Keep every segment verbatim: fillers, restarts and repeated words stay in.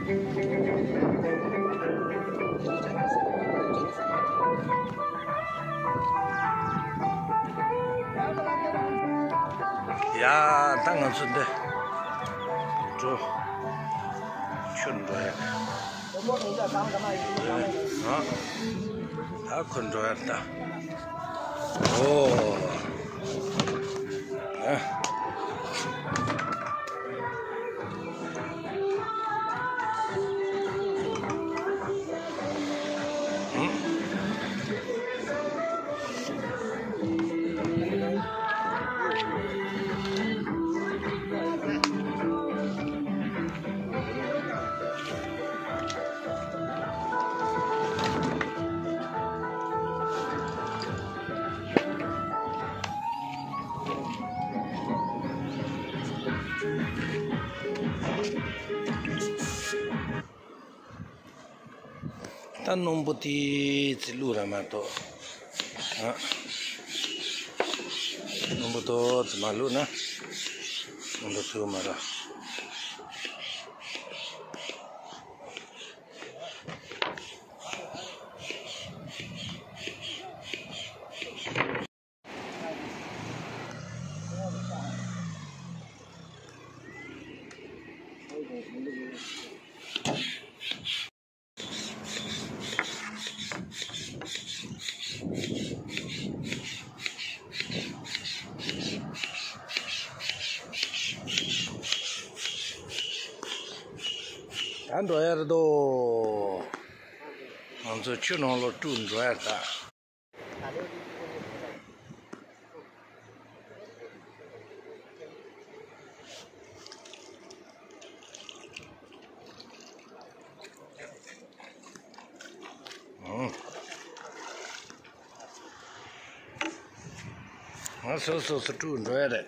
ཡ། ད་ང་ཚོ་འདི་འགྲོ། ཆུ་འགྲོ་ཡ། ཨ། ད་ཁོ་འགྲོ་ཡ་ད། ཨོ། ཨ། ད་སྣུམ་པོ་དེ་ཚི་བླུགས་ར་མ་གཏོགས། ཨ། སྣུམ་པོ་ཏོག་ཙི་མ་བླུགས་ན་སྣུམ་པོ་ཚུགས་མ་ར། ད་འགྲོ་ཡ་རེད་དོ། ང་ཚོ་ཆུ་ནང་ལོགས་དཀྲུག་འགྲོ་ཡ་ད། ང་སོ་སོ་སོ་དཀྲུག་འགྲོ་ཡ་རེད།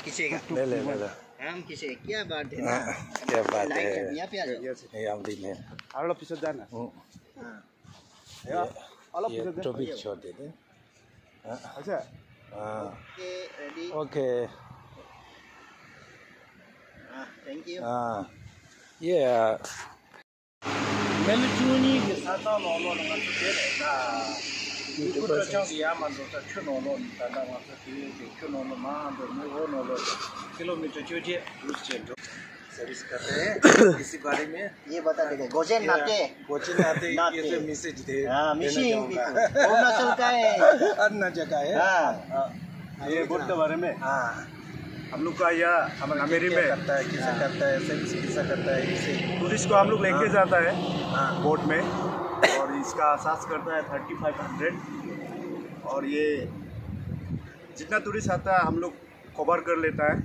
किसी का। ले, ले, ले, ले। हम किसी, क्या बात है ना? हाँ, क्या बात है। लाइट अभी यहाँ पे आ जाओ। यहाँ भी नहीं। आप लोग पीछे जाना। हम्म। हाँ। ये, आप लोग ये पीछे जाओ। टॉपिक छोड़ देते हैं। हाँ। अच्छा। हाँ। Okay, ready. ओके। हाँ, थैंक यू। हाँ। ये, ཨ། མི་ལོ་བཅུ་གཉིས་ཀྱི་ས་ཐག་ནང་ལོགས་ལ་ང་ཚོ་དེ་ནས་ད་ཡུ་གུར་སྤྲོ་འཆམ་གྱི་ཡར་མར་འགྲོ་ས་ཆུ་ནང་ལོགས་ནས་ད་ལྟ་ང་ཚོ་དེ་ཡོད་ཀྱི་ཆུ་ནང་ལོགས་མར་འགྲོ་མི་འོག་ནང་ལོགས་ཀི་ལོ་མི་ཊར་བཅོ་བརྒྱད་འགྲོ་བྱས་འགྲོ། सर्विस करते हैं। इसी बारे में ये बता देंगे, गोजेन नाते। गोजेन नाते, नाते। ये तो मैसेज दे, हाँ, देना मिसिंग चाहूँगा। पीपल। अरुणाचल का है। अरुणाचल का है। हाँ। हाँ। ये बोट के बारे में? हाँ। हम लोग का यह हमारा नामेरी क्या में करता है, कैसे करता है, सर्विस कैसा करता है, इसे टूरिस्ट को हम लोग लेके हाँ। जाता है हाँ। बोट में, और इसका चार्ज करता है थर्टी फ़ाइव हंड्रेड। और ये जितना टूरिस्ट आता है, हम लोग कवर कर लेता है,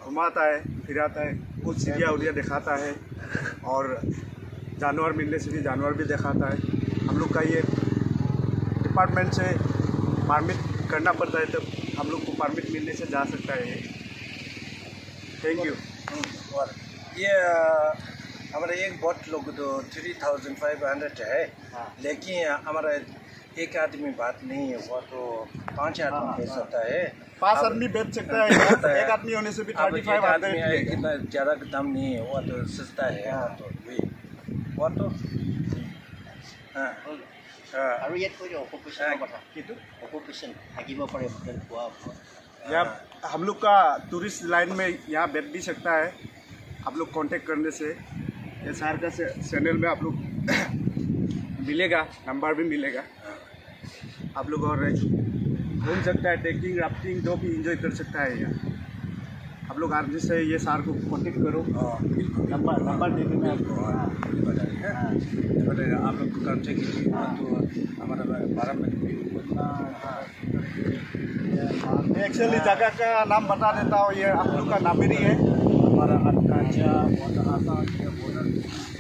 घुमाता है, फिराता है, कुछ सीढ़िया उड़िया दिखाता है, और जानवर मिलने से भी जानवर भी दिखाता है। हम लोग का ये डिपार्टमेंट से परमिट करना पड़ता है, तब हम लोग को परमिट मिलने से जा सकता है ये। Thank you. और ये, अ, हमारा एक बोट लोग तो थ्री थाउजेंड फ़ाइव हंड्रेड है, हाँ। लेकिन हमारा एक आदमी बात नहीं है, वो तो पाँच आदमी हाँ, बैठ हाँ। सकता है। पाँच अब आदमी बैठ सकता है, हाँ, एक आदमी होने से भी अब थर्टी फ़ाइव हंड्रेड एक आदमी है, लेगा। कितना ज़्यादा दाम नहीं है, वो तो सस्ता है, हाँ। वो तो वही, वो तो, हाँ। हाँ। আৰু ইয়াত কৈ দিয়ক, অকুপেশ্যনৰ हाँ। কথা। কিটো? অকুপেশ্যন, থাকিব পাৰে হোটেল, খোৱা বোৱা। यहाँ हाँ। हम लोग का टूरिस्ट लाइन में यहाँ बैठ भी सकता है। आप लोग कांटेक्ट करने से ये सर का से-, चैनल में आप लोग मिलेगा, नंबर भी मिलेगा। आप लोग और घूम सकता है, ट्रैकिंग, राफ्टिंग, जो भी एंजॉय कर सकता है यहाँ। आप लोग आरजी से ये सर को कांटेक्ट करो। हाँ, बिल्कुल। नंबर, नंबर दे देना। बिल्कुल, हाँ, बिल्कुल बता देंगे। हाँ। बट आप लोग को कांटेक्ट कीजिए, हाँ। तो हमारा बारह में भी उतना हाँ। एक्चुअली जगह का नाम बता देता हूँ, ये हम लोग का नामेरी है। हमारा अटनाचा बॉर्डर, आसाम के बॉर्डर,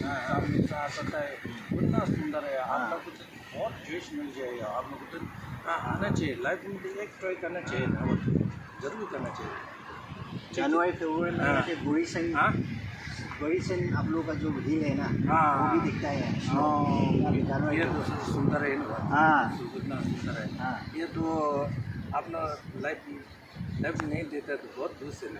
हाँ, हाँ। सामने सा सताए, कितना सुंदर है। आप लोग को तो बहुत जोश मिल जाएगा। आप लोग को तो, हाँ, आना चाहिए, लाइफ में भी एक ट्राई करना चाहिए ना, वो तो जरूर करना चाहिए। जनवरी फरवरी में हाँ। यहाँ पे गोरी संग, हाँ? गोरी संग आप लोग का जो हिल है ना, हाँ। वो भी दिखता है। हाँ। यहाँ पे जनवरी ये तो फरवरी। सुंदर है ना। हाँ। कितना सुंदर है। हाँ। ये तो अपना लाइफ में लाइफ नहीं देता तो बहुत दूर से ले।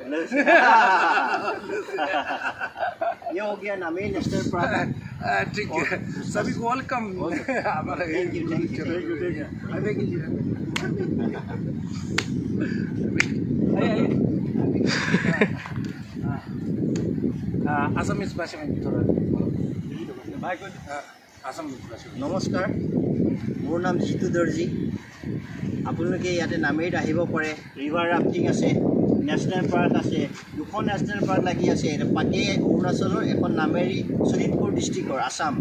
ये हो गया नामेरी नेशनल पार्क। आ, ठीक है। और सभी को वेलकम। ओके। हमारा thank you, thank you, thank you, thank you. अरे, अरे। हाँ, हाँ। हाँ, आसामिज भाषा में थोड़ा बोलो। भाई को, हाँ। আসাম। নমস্কাৰ, মোৰ নাম জিতু দৰ্জী। আপোনালোকে ইয়াতে নামেৰিত আহিব পাৰে। ৰিভাৰ ৰাফটিং আছে, নেশ্যনেল পাৰ্ক আছে, দুখন নেশ্যনেল পাৰ্ক লাগি আছে। এটা পাকে অৰুণাচলৰ, এখন নামেৰি শোণিতপুৰ ডিষ্ট্ৰিক্টৰ, আছাম।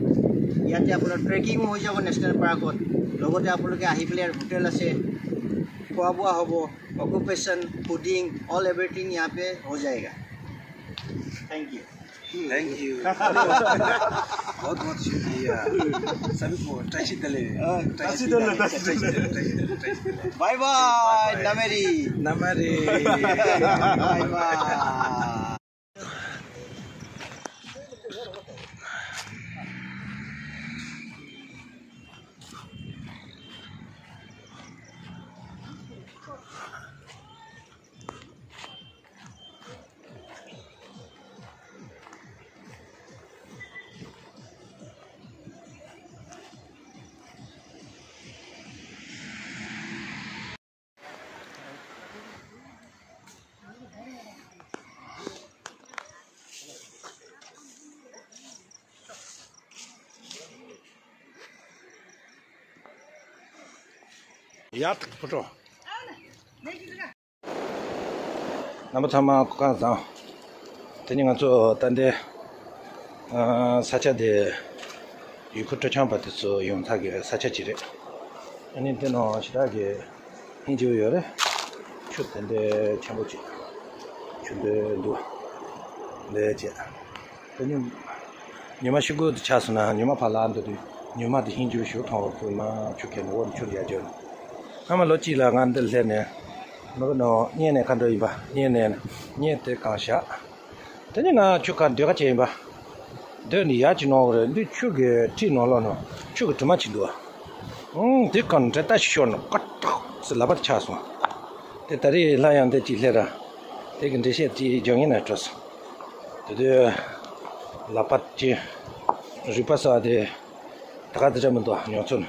ইয়াতে আপোনাৰ ট্ৰেকিং হৈ যাব নেশ্যনেল পাৰ্কত। লগতে আপোনালোকে আহি পেলাই ইয়াত হোটেল আছে, খোৱা বোৱা হ'ব, অকুপেশ্যন, ফুডিং, অল এভৰিথিং ইয়াতে হৈ যায়গা। Thank you. Thank you. बहुत बहुत शुक्रिया। सभी को टैक्सी दले। हाँ, टैक्सी दले, टैक्सी दले, टैक्सी दले, टैक्सी दले। Bye bye, bye bye. नमरी। नमरी। Bye bye. ཡག་ཐག་ཕུ་ཀྲོ། རྣམ་པ་ཚང་མ་སྐུ་ཁམས་བཟང་། དེ་ནི་ང་ཚོ་ད་ལྟའི་ཨ་ས་ཆ་དེ་ཡུལ་སྐོར་སྤྲོ་འཆམ་པ་དེ་ཚོ་ཡོང་ས་གི་ས་ཆ་ཅིག་རེད། ཨ་ནི་དེ་ནང་ཞེ་དྲག་གི་སྙིང་རྗེ་པོ་ཡོད་རེད། ཆུ་དེ་འདྲའི་ཆེན་པོ་ཅིག་ཆུ་འདྲ་འདུག་ལས་བྱས། དེ་ནི་ཉི་མ་ཤི་དགོས་དུ་ཆགས་སོང་ན་ཉི་མ་ཕར་ལ་འདུག་དུས་ཉི་མ་དེ་ཧིན་རྒྱུ་ཞུ་ཐོང་བར་ཁུལ་མ་ཆུ་ཁེལ་འོག་ཆུ་རྒྱ་རྒྱུ། སྔ་མ་ལོ་གཅིག་ལ་ང་འདིར་སླེབས་ནས་ནོར་ནོ་གཉེན་ནས་ཁ་འགྲོ་ཡིན་པ་གཉེན་ནས་གཉེན་དེ་གང་བཞག་དེ་ནི་ང་ཆུ་ཁ་འདོད་ཁ་བྱས་ཡིན་པ། འདོད་ནི་ཡག་ཅིག་ནོར་རེད་འདི་ཆུ་གི་ཁྲིད་ནོར་ལོ་ནོ་ཆུ་གི་དྲི་མ་ཅིག་འདུག་ཨ། ཨང་དེ་གང་འདྲ་ལྟ་ཞིག་ཤོར་ནོ་ཀ་ཏག་ཙི་ལ་པར་ཆགས་སོང་། དེ་ད་རེས་སླར་ཡང་འདི་གཅིག་སླེབས་ར། དེ་གི་འགྲེལ་བཤད་ཅིག་སྦྱོང་ཡིན་ན་སྤྲོ་སོང་། དེ་དུས་ལག་པ་ཅི་རུས་པ་ཟ་དེ་ད་ག་དེ་འདྲ་མི་འདུག་ཉོ་ཚོང་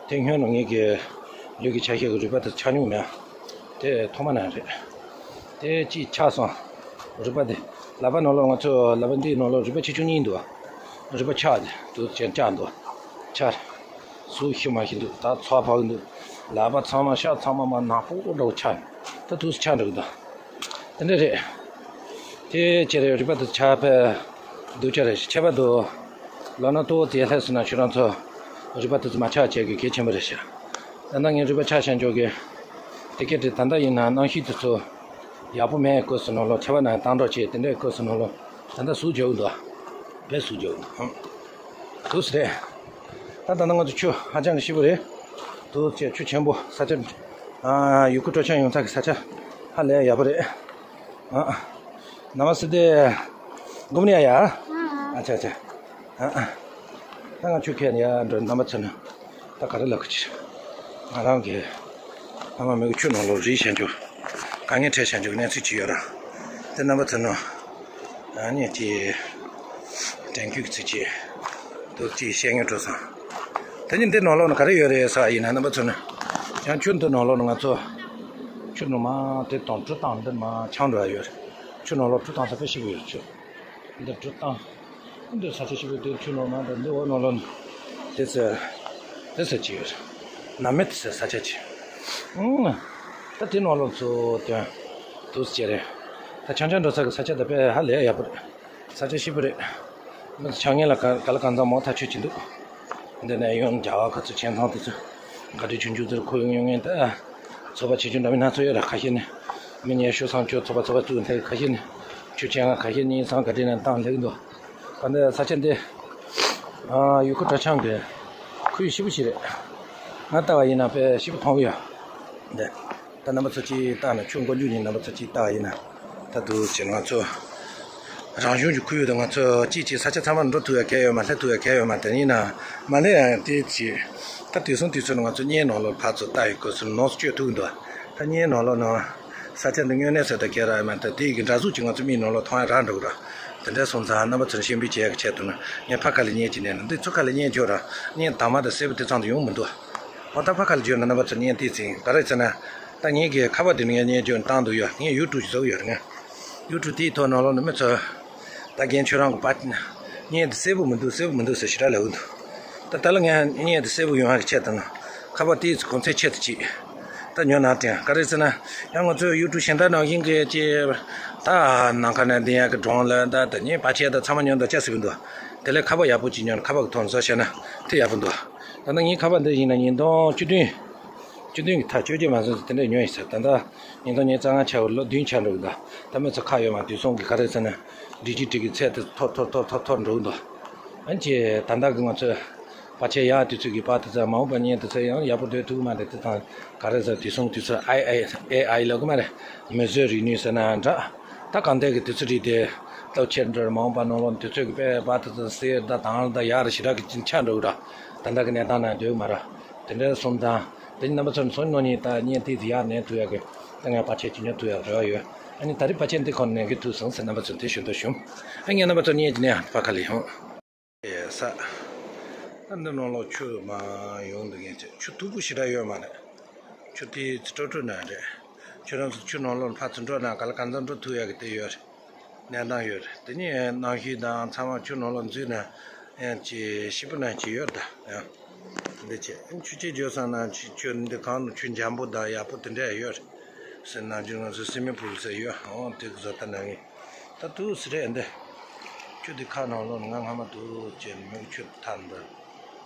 དེ་སྔོན་ནས་ངེད་ཀྱི་ལུས་ཀྱི་ཆ་ཤས་ཀྱི་རུས་པ་དེ་ཆག་མྱོང་མེད། དེ་ཐོག་མ་ནས་རེད། དེ་ཅི་ཆག་སོང་། རུས་པ་དེ་ལག་པ་ནང་ལོགས་ང་ཚོ་ལག་པ་འདིའི་ནང་ལོགས་རུས་པ་ཆེ་ཆུང་གཉིས་འདུག་རུས་པ་ཆག་དེ་དུ་ཅན་ཆག་འདུག་ཆག་ཟུག་ཤི་མ་ཤི་འདུག་ད་ཚོ་ཕག་འདུག་ལག་པ་ཚང་མ་ཤ་ཚང་མ་མ་ནག་པོ་འདྲ་བོ་ཆག་ད་དུས་ཆག་འགྲོ་གི་འདུག་དེ་འདྲ་རེད། དེ་ཅེ་རེ་རུས་པ་དུ་ཆག་པའི་སྡུག་ཅག་རེད་ཤག་ཁྱད་པར་དུ་ལོ་ན་ཏོ་དེ་ལྷས་སུ་ན་ཁྱོད་རང་ཚོ་རུས་པ་དུ་མ་ཆག་བྱེད་དགོས་གལ་ཆེན་པོ་རེད་ཤག་ད་ལྟ་ངའི་རུས་པ་ཆག་ཤན་འཇོག་གི་དེ་སྐད་དེ་ད་ལྟ་ཡིན་ན་གནམ་གཤིས་དུ་ཚོ་ཡག་པོ་མེད་སྐོར་སུ་ནོ་ལོ་ཁྱད་པར་ན་བཏང་འགྲོ་བྱེད་དེ་འདྲའི་སྐོར་སུ་ནོ་ལོ་ད་ལྟ་ཟུག་འཇོག་འདུག་བས་ཟུག་འཇོག་འདུག་དུས་རེད། ད་ད་ནང་ང་ཚོ་ཆུ་ཧ་ཅང་གི་ཞིབ་པོ་རེད། དུ་ཆེ་ཆུ་ཆེན་པོ་ས་ཆ། ཨ་ཡུལ་སྐོར་སྤྲོ་འཆམ་ཡོང་ས་གི་ས་ཆ་ཧ་ལས་ཡག་པོ་རེད། ཨ་ནམ་སི་དེ་གོམ་ནི་ཡ་ཡ། ཨ་ཆ་ཆ། ཨ་ཨ། ད་ང་ཆུ་ཁྱེར་ཡ་འགྲོ་རྣམ་པ་ཚོ་ནི་ད་ག་རེ་ལབ་གི་ཆི། ང་རང་གི་ཨ་མ་མི་གི་ཆུ་ནང་ལོགས་རིལ་བྱས་འཇུག་དཀའ་ངལ་འཕྲད་བྱས་འཇུག་གནས་ཚུལ་ཅིག་ཡོད་ར། དེ་རྣམ་པ་ཚོ་ནི། ཨ་ནི་དེ། དྲན་སྐུལ་གྱི་ཚིག་ཅིག་ཏོག་ཅིག་བཤད་ངེས་འགྲོ་སོང་། དེ་ནི་འདི་ནང་ལོགས་ན་ག་རེ་ཡོད་རེད་ཟེར་བ་ཡིན་ན་རྣམ་པ་ཚོ་ནི། ཡང་ཆུ་འདི་ནང་ལོགས་ན་ང་ཚོ། ཆུ་ནང་མ་དེ་དང་གྲུ་དང་འདི་མ་ཆང་འགྲོ་ཡ་ཡོད་རེད། ཆུ་ནང་ལོགས་གྲུ་དང་ས་ཕེ་ཤི་གི་ཡོད་ཆུ། འདི་གྲུ་དང་། འདི་ས་ཆ་ཤི་གི་དེ་ཆུ་ནང་མ་འདི་འདི་འོག་ནང་ལོགས་ན། དེ་ཚོ། དེ་ཚོ་ཅིག་ཡོད་རེད། ན་མེད་ཚོ་ས་ཆ་ཅིག་ཨང་། ད་དེ་ནང་ལོགས་ཚོ་དོན། དུས་ཅེ་རེད། ད་ཆང་ཆང་འགྲོ་ས་གི་ས་ཆ་ད་དཔེ་ཧ་ལས་ཡག་པོ་རེད། ས་ཆ་ཞིབ་པོ་རེད། མི་ཚོ་ཆ་ངན་ལ་ག་ག་ལ་གང་འཚམ་མོ་ཐག་ཆོད་ཀྱི་འདུག་འདི་ནས་ཡོང་རྒྱ་གར་ཁ་ཚུར་ཆེན་ཚང་དེ་ཚོ་ག་དུས་ཆུང་ཆུང་ཚོར་ཁོ་ཡོང་ཡོང་ངེས་ད། ཚོགས་པ་ཆེ་ཆུང་འདྲ་མིན་སྣ་ཚོགས་ཡོད་ར་ཁ་ཤས་ནི། མི་ཉེ་ཤོས་སང་ཆོས་ཚོགས་པ་ཚོགས་པ་བཙུགས་འཐེན་ཁ་ཤས་ནི། ཆུ་ཆེན་ཁ་ཤས་གཉིས་ཚང་ག་དེ་ནས་བཏང་ལེགས་འདུག་ག་འདི་ས་ཆ་འདི་ཨ་ཡུལ་ཁུ་གྲྭ་ཆང་གི་ཁུལ་ཞིབ་པོ་ཞིག་རེད། ང་ལྟ་བ་ཡིན་ན་དཔེ་ཞིབ་པོ་མཐོང་གི་ཡོད། འདི་ད་རྣམ་པ་ཚོ་གཅིག་བལྟས་ན་ཆུ་མགོ་མཇུག་ནས་རྣམ་པ་ཚོ་གཅིག་བལྟས་ཡིན་ན་ད་འདུག་ཅེས་ང་ཚོ་རང་གཞུང་གི་ཁུལ་ཡོད་དུ་ང་ཚོ་གཅིག་གཅིག་ས་ཆ་ཚང་མ་འགྲོ་ཐུབ་ཡ་གལ་ཡོད་མ་སླེབས་ཐུབ་ཡ་གལ་ཡོད་མ་དེ་ཡིན་ན་མ་སླེབས་ཡང་དེ་གཅིག་ད་དུས་སང་དུས་ཚོད་ང་ཚོ་བརྙན་ནང་ལོགས་ཕར་ཚུར་ལྟ་ཡི་དགོས་ཚུལ་ནོར་སུ་བཅོས་ཐུབ་ཀྱི་འདུག་ད་བརྙན་ནང་ལོགས་ནང་ས་ཆ་འདི་དངོས་གནས་ཟེར་ད་གལ་ར་ཡོད་མ་ད་དེ་ཡི་གི་འདྲ་གཟུགས་ཀྱི་ང་ཚོ་མིག་ནང་ལོགས་མཐོང་ཡ་རག་འགྲོ་གི་ར། དེ་འདྲ་སོང་ཙང་རྣམ་པ་ཚོར་ཤེས་འབུལ་བྱེད་ཡག་གི་ཆེད་དུ་ན་ངས་ཕ་ཁ་ལ་བརྙན་ཅིག་ནས་ན་འདི་ཚོ་ཁ་ལ་བརྙན་བྱོས་ར་བརྙན་དང་མ་དང་གསལ་པོ་དེ་ཚང་དུ་ཡོང་མི་འདུག་འོ་ད་ཕ་ཁ་ལ་བརྗོད་ན་རྣམ་པ་ཚོར་བརྙན་ཏིག་ཙིང་ག་རེ་ཟེར་ན་ད་ངེད་ཀྱི་ཁ་པར་དེ་ནས་ངས་བརྙན་བརྗོད་བཏང་འདུག་ཡོད། ངས་ཡུ་ཊུབ་ཞིག་བཟོ་གི་ཡོད་རེད། ངས་ཡུ་ཊུབ་དེའི་ཐོག་ནང་ལོགས་ནས་མི་ཚོ་ད་རྒན་ཁྱོད་རང་གི་པ་བརྙན་དེ་གསལ་པོ་མི་འདུག་གསལ་པོ་མི་འདུག་ཟེར་ཞེ་དྲག་ལབ་ཀྱི་འདུག་ད་ད་ལ་ངས་བརྙན་དེ་གསལ་པོ་ཡོང་ཡག་གི་ཆེད་དུ་ན་ཁ་པར་དེའི་གོང་ཚད་ཆེད་དུ་ཅིག་ད་ཉོ་ན་དྲན་ག་རེ་ཟེར་ན་ཡང་ང་ཚོའི་ཡུ་ཊུབ་གཞན་དག་ནང་བཞིན་གྱི་ཅིག་ད་ནམ་མཁའ་ནས་ལྡིང་ཡག་གི་སྒྲོན་ལ་ད་ད་བརྙན་པར་ཆས་ད་ཚང་མ་ཉོ་ད་ཆ་སྲིད་པ་འདུག་དེ་ལས་ཁ་པར་ཡག་པོ་ཅིག་ཉོ་ན་ཁ་པར་གི་ཐོག་བཟོ་བྱས་ན་དེ་ཡག་པོ་འདུག་ད་ལྟ་ངའི་ཁ་པར་འདི་ཡིན་ན་ཉིས་སྟོང་བཅུ་བདུན། བཅུ་བདུན་གྱི་མཐའ་བཅོ་བརྒྱད་མ་སོང་ཙང་དེ་འདྲ་ཉོས་ཡིན་ཟེར། ད་ལྟ་ཉིས་སྟོང་ཉི་ཤུ་རྩ་ལྔ་ཆགས་པར་ལོ་བདུན་ཆགས་འགྲོ་གི་འདུག་ད་མི་ཚོ་ཁ་ཡོད་མ་དུས་སོང་གི་ག་རེ་ཟེར་ན་ཌི་ཇི་ཊི་གི་ཚད་དེ་མཐོ་མཐོ་མཐོ་མཐོ་མཐོ་འགྲོ་གི་འདུག་ཨ་ནི་ཅི་ད་ལྟ་གི་ང་ཚོས་པར་ཆས་ཡག་དུས་ཚོད་ཀྱི་པར་དེ་ཚོ་མ་འོངས་པ་བརྙན་དེ་ཚོ་ཡང་ཡག་པོ་སྡོད་ཐུབ་ཀྱི་མ་རེད། དེ་དང་ག་རེ་ཟེར་དུས་སོང་དུས་ཚོད་ཨེ་ཨའི་ཨེ་ཨའི་ལབ་གི་མ་རེད། མིག་བཟོས་རིག་ནུས་ཟེར་ན་འདྲ། ད་གང་ལྟར་གྱི་དུས་ཚོད་རིག་དེ་སྟོབས་ཆེར་འགྲོ་རེད། མ་འོངས་པ་ནང་ལོགས་དུས་ཚོད་ཀྱི་དཔེ་བར་དུ་ཚོད་གསེར་དང་དང་ལ་དང་ཡག་རེ་ཞེ་དྲག་གི་ཅིག་ཆགས་འགྲོ་གི་ར། ད་ལྟ་གི་གནས་སྟངས་ནང་སྡོད་ཀྱི་མ་ར། དེ་འདྲ་སོང་ཙང་དེ་རྣམ་པ་ཚོར་ཚོང་ནང་ནས་ད་བརྙན་ཏིག་ཙམ་ཡག་ནས་ཐུབ་ཡག་གི་ད་ངས་པར་ཆས་ཅིག་ཉོ་ཐུབ་ཡག་རེ་བ་ཡོད། ཨ་ནི་ད་རེས་པར་ཆས་འདི་ཁོ་ནས་གི་ཐུབ་སོང་ཟེར་རྣམ་པ་ཚོར་དེ་ཞུ་འདོད་བྱུང་། ཨ་ངས་རྣམ་པ་ཚོར་བརྙན་གྱི་ནས་ཕ་ཁ་ལ་ཡོང་། ས། ད་འདི་ནང་ལོགས་ཆུ་མ་ཡོང་འདུག་ངས་ཆུ་མཐུག་པོ་ཞེ་དྲག་ཡོད་མ་རེད། ཆུ་དེ་སྤྲོ་སྤྲོ་ན་རེད། ཁྱོད་རང་ཚོ་ཆུ་ནང་ལོགས་ཕར་ཚུར་འགྲོ་ན་ག་ལ་གང་འཚམ་འགྲོ་ཐུབ་ཡག་གི་དེ་ཡོད་རེད། གནས་སྟངས་ཡོད་རེད། དེ་ནས་གནམ་གཤིས་དང་ཚང་མ་ཆུ་ནང་ལོགས་འཛུལ་ན་ཡང་ཅི་ཞིབ་པོ་ན་ཅི་ཡོད་ད་ཡང་། འདི་ཆེ་ཆུ་ཆེ་བརྗོད་ས་ན་ཆུ་ཆུ་འདི་གང་ཆུ་འཇམ་པོ་དང་ཡག་པོ་དེ་འདྲ་ཡོད་རེད། ཟེར་ན་ཆུ་ང་ཚོ་སི་མི་པུལ་ཟེར་ཡོད། འོང་དེ་བཟོ་ལྟ་ན་ངས་ད་དུས་སུ་རེད་འདི། ཆུ་དེ་ཁ་ནང་ལོགས་ང་སྔ་མ་དུ་ཅན་མིག་ཆུ་ཐར་འདི།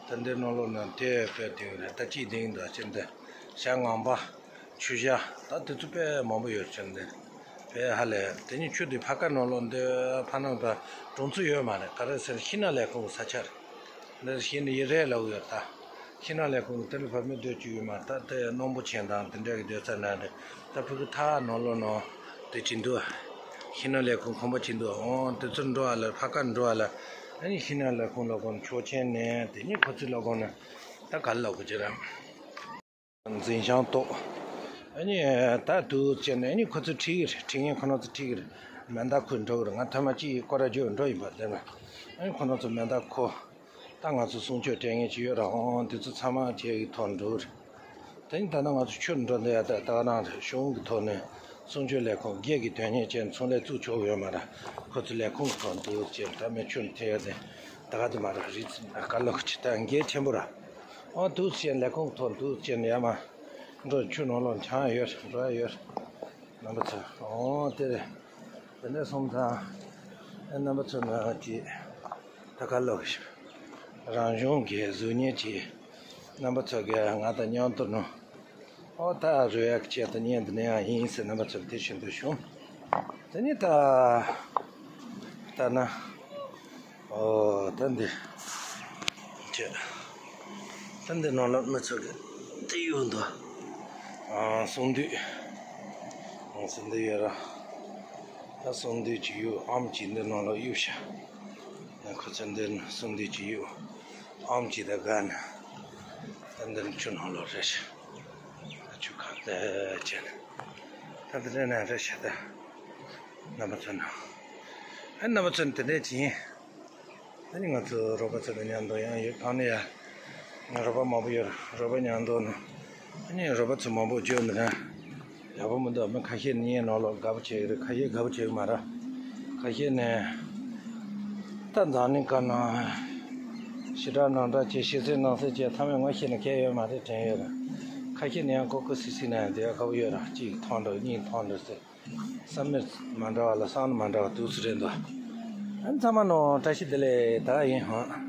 ད་འདི་ནང་ལོགས་ན་དེ་དཔེ་དེང་རེད། ད་ཅིག་དེང་འདི་ཅན་འདི་ཤ་ངང་པ། ཆུ་བྱ་ད་དེ་ཚོ་དཔེ་མང་པོ་ཡོད་ཅན་འདི། དཔེ་ཧ་ལས་དེ་ནི་ཆུ་དེ་ཕ་ཀ་ནང་ལོགས་འདི་ཕ་ནང་ད་གྲོང་ཚོ་ཡོད་མ་རེད། ག་རེ་ཟེར་ཤིང་ནགས་ལས་ཁུངས་ས་ཆ་རེད། འདི་ཤིང་ནགས་ཡི་རེད་ལབ་ཡོད་ད། ཤིང་ནགས་ལས་ཁུངས་དེ་ལ་བབས་མི་སྡོད་ཀྱི་ཡོད་མ་ད་དེ་གནམ་པོ་ཆེན་དང་དེ་འདྲ་གི་སྡོད་ས་ན་རེད། ད་ཕ་གི་ཐག་ནང་ལོགས་ནང་དེ་ཅི་འདུག་ཤིང་ནགས་ལས་ཁུངས་ཁང་པ་ཅི་འདུག་འོང་དེ་ཚོ་འགྲོ་བ་ལ་ཕ་ཀ་འགྲོ་བ་ལ་ཨ་ནི་ཤིང་ནགས་ལས་ཁུངས་ལ་ཁོང་ཆོག་མཆན་ནས་དེ་ནི་ཁོ་ཚོའི་ལ་ཁོང་ནས་ད་ག་ལ་ལབ་དགོས་ཀྱི་རེད། འཛིན་བྱང་ཏོག་ཨ་ནི་ད་དུ་བྱས་ནས་ཨ་ནི་ཁོ་ཚོ་ཁྲིད་ཀྱི་རེད། ཁྲིད་མཁན་ཁོ་ན་ཚོ་ཁྲིད་ཀྱི་རེད། མེ་མདའ་ཁུར་འགྲོ་གི་རེད། ང་ཐ་མ་གཅིག་སྐོར་ར་རྒྱུག་འགྲོ་ཡིན་པ་དེ་ན་ཨ་ནི་ཁོ་ན་ཚོ་མེ་མདའ་ཁུར། ད་ང་ཚོ་གསུང་ཆོས་སྤྲད་མཁན་ཅིག་ཡོད་ར། འོང་དེ་ཚོ་ཚང་མ་བྱས་ཀྱི་ཐོག་འགྲོ་གི་རེད། དེ་ནི་ད་ལྟ་ང་ཚོ་ཆུར་འགྲོ་འདི་ཡ་ད་ད་ག་རང་རེད། གཞུང་གི་ཐོག་ནས་གསུང་ཆོས་ལས་ཁུངས་སྒེར་གྱི་དོན་གཉེར་བྱས་ཚོང་ལས་བཙུགས་ཆོག་གི་ཡོད་མ་རེད། ཁོ་ཚོ་ལས་ཁུངས་ཐོག་འདུག་ཅེས་ད་མི་ཆུར་ཐེ་ཡ་དེ་ད་ག་དེ་མ་རེད། རི་ཀ་ལོ་ཅི་ད་འགལ་ཆེན་པོ་ར། ཨོ་འདུག་ཅེས་ལས་ཁུངས་ཐོག་འདུག་ཅེས་ཡ་མ་འགྲོ་ཆུ་ནང་ལོགས་འཆང་ཡོད་འགྲོ་ཡ་ཡོད། རྣམ་པ་ཚོ་ཨོ་དེ་རེད། དེ་འདྲ་སོང་ཙང་རྣམ་པ་ཚོ་ནང་གི་ད་ག་ལོག་རང་གཞུང་གི་གཟུགས་བརྙན་གྱི་རྣམ་པ་ཚོ་གི་ང་དང་མཉམ་དུ་ནོ། ཨོ་ད་རོལ་ཡག་ཆེད་དུ་བརྙན་འདི་ནས་ཡང་ཡིན་ཟེར་རྣམ་པ་ཚོར་དེ་བཞིན་དུ་བྱུང་། དེ་ནི་ད་ལྟ་ན། ཨོ་ད་འདི་ཅེ། ད་འདི་ནང་ལ་མི་ཚོ་གི་འདི་གཡུག་འདུག་ཨ་གསུང་འདུས། ཨ་གསུང་འདུས་ཡོད་ར། ད་གསུང་འདུས་ཅིག་གཡུག་ཨམ་ཅིག་འདི་ནང་ལ་གཡུག་ཤག་ང་ཁོ་ཚོ་འདི་ནི་གསུང་འདུས་ཅིག་གཡུག་ཨམ་ཅིག་ད་ག་ན། ད་འདི་ནི་ཆུ་ནང་ལ་རེད་ཤག་ད་ཆུ་ཁ་འདི་ཅེ་ན། ད་འདི་འདྲ་ན་རེད་ཤག་ད་རྣམ་པ་ཚོ་ན། ཨ་རྣམ་པ་ཚོ་ནི་དེ་འདྲས་ཅིག་ཡིན། ད་ནི་ང་ཚོ་རོགས་པ་ཚོ་དང་མཉམ་དུ་ཡང་ཡོད་གང་ནས་ཡ། ང་རོགས་པ་མང་པོ་ཡོད་རོགས་པ་མཉམ་དུ་ནི། ད་ནི་རོགས་པ་ཚོ་མང་པོ་བརྗོད་འདི་ན། ཡག་པོ་མི་འདུག་མི་ཁ་ཤས་ནི་ཡན་ནང་ལོགས་དགའ་པོ་བྱེད་ཀྱི་རེད། ཁ་ཤས་དགའ་པོ་བྱེད་ཀྱི་མ་རེད། ཁ་ཤས་ནི། ད་འཛམ་གླིང་སྐར་ནང་། ཞེ་དྲག་ནང་འདྲ་བྱེད་ཤེས་ཚད་ནང་གསེས་བྱེད་ཐ་མའི་ངོ་ཤེས་ནི་གལ་ཡོད་མ་རེད་དྲན་ཡོད་རེད། ཁ་ཤས་ནི་ཡང་ཀོ་ཀོ་སི་སི་ནས་བསྡད་ཡག་དགའ་པོ་ཡོད་རེད། གཅིག་མཐོང་འགྲོ་གཉིས་མཐོང་འགྲོ་ཟེར། བསམ་མེད་མ་འདྲ་བ་ལ་བསམ་མ་འདྲ་བ་འདུག་སེ་རེད་འདུག་ཨ་ཚང་མ་ནོ་བཀྲ་ཤིས་བདེ་ལེགས་ད་ཡིན་ཧང་།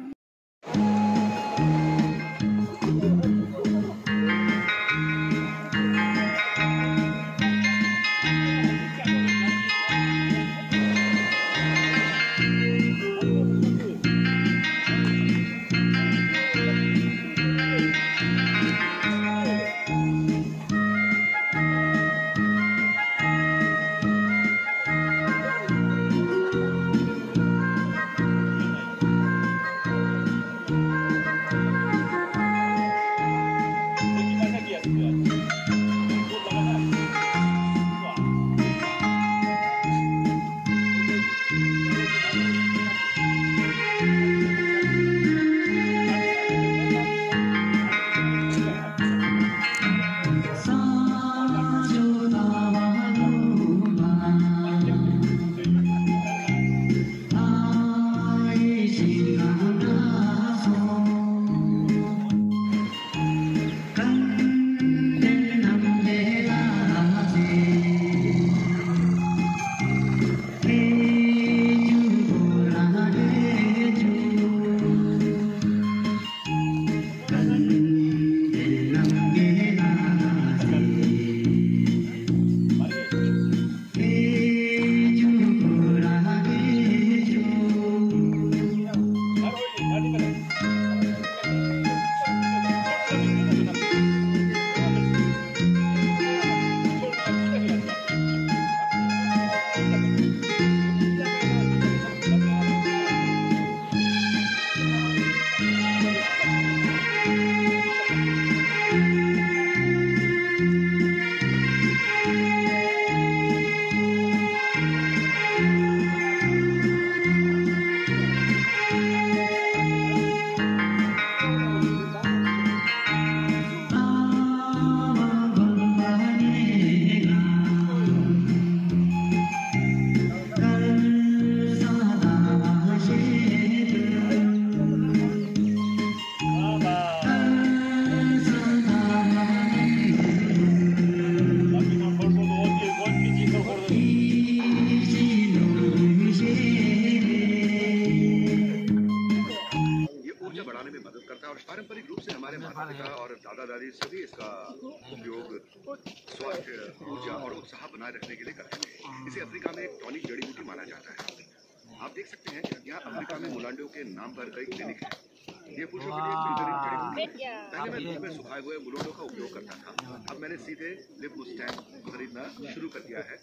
पारंपरिक रूप से हमारे माता पिता और दादा दादी सभी इसका उपयोग स्वास्थ्य, ऊर्जा और उत्साह बनाए रखने के लिए करते थे। इसे अफ्रीका में एक टॉनिक जड़ी बूटी माना जाता है। आप देख सकते हैं, यहाँ अफ्रीका में मुलांडो के नाम पर कई क्लिनिक हैं। ये पुरुषों के लिए एक बेहतरीन जड़ी बूटी है। पहले मैं धूप में सुखाए हुए मुलांडो का उपयोग करता था। अब मैंने सीधे लिप मुस्टैंग खरीदना शुरू कर दिया है,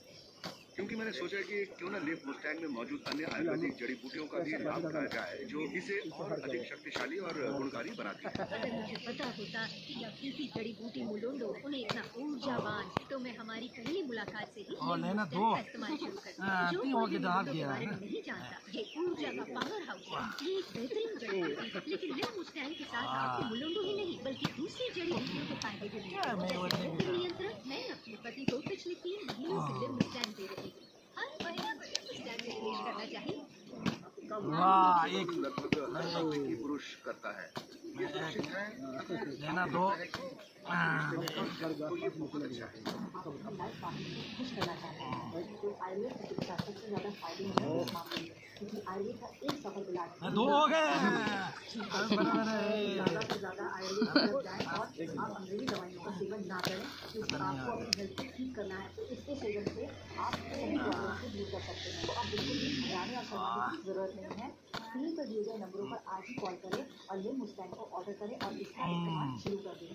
क्योंकि मैंने सोचा कि क्यों ना लिप मुस्टैंग में मौजूद अन्य आयुर्वेदिक जड़ी बूटियों का भी लाभ उठाया जाए, जो इसे और अधिक शक्तिशाली और गुणकारी बनाती है। अगर मुझे पता होता कि यह अफ्रीकी जड़ी बूटी मुलोंडो उन्हें इतना ऊर्जावान, तो मैं हमारी पहली मुलाकात से ही और लेना दो। का इस्तेमाल शुरू कर देता। हाँ, जो तीन हो गए तो हाथ दिया है। नहीं जानता, ये ऊर्जा का पावर हाउस है। ये एक बेहतरीन जड़ी बूटी है, लेकिन लिप मुस्टैंग के साथ आपको मुलोंडो ही नहीं, बल्कि दूसरी जड़ी बूटियों के फायदे भी मिलेंगे। जैसे भूख नियंत्रण, मैं अपने पति को पिछले तीन महीनों से लिप मुस्टैंग दे रही हूँ। हर महीने मुझे मुस्टैंग रिलीज करना चाहिए। वाह, एक लगभग हर अफ्रीकी पुरुष करता है। ये सुरक्षित है। लेना दो। हाँ। तो ये बहुत अच्छा है। आपको अपनी लाइफ पार्टनर को खुश करना चाहते हैं, तो आयुर्वेद चिकित्सा सबसे ज्यादा फायदेमंद है इस मामले में, क्योंकि आयुर्वेद का एक सफल इलाज है। दो हो गए। ज्यादा से ज्यादा आयुर्वेद की तरफ जाएं और आप अंग्रेजी दवाइयों का सेवन ना करें, क्योंकि आपको अपनी हेल्थ को ठीक करना है। तो इसके सेवन से आप सभी प्रॉब्लम को दूर कर सकते हैं। तो आप बिल्कुल भी घबराने और शर्माने की जरूरत नहीं है। स्क्रीन पर दिए गए नंबरों पर आज ही कॉल करें और लिम मुस्टैंग को ऑर्डर करें और इसका इस्तेमाल शुरू कर दें।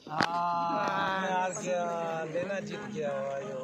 हाँ, हार गया, लेना जीत गया, वाह यो।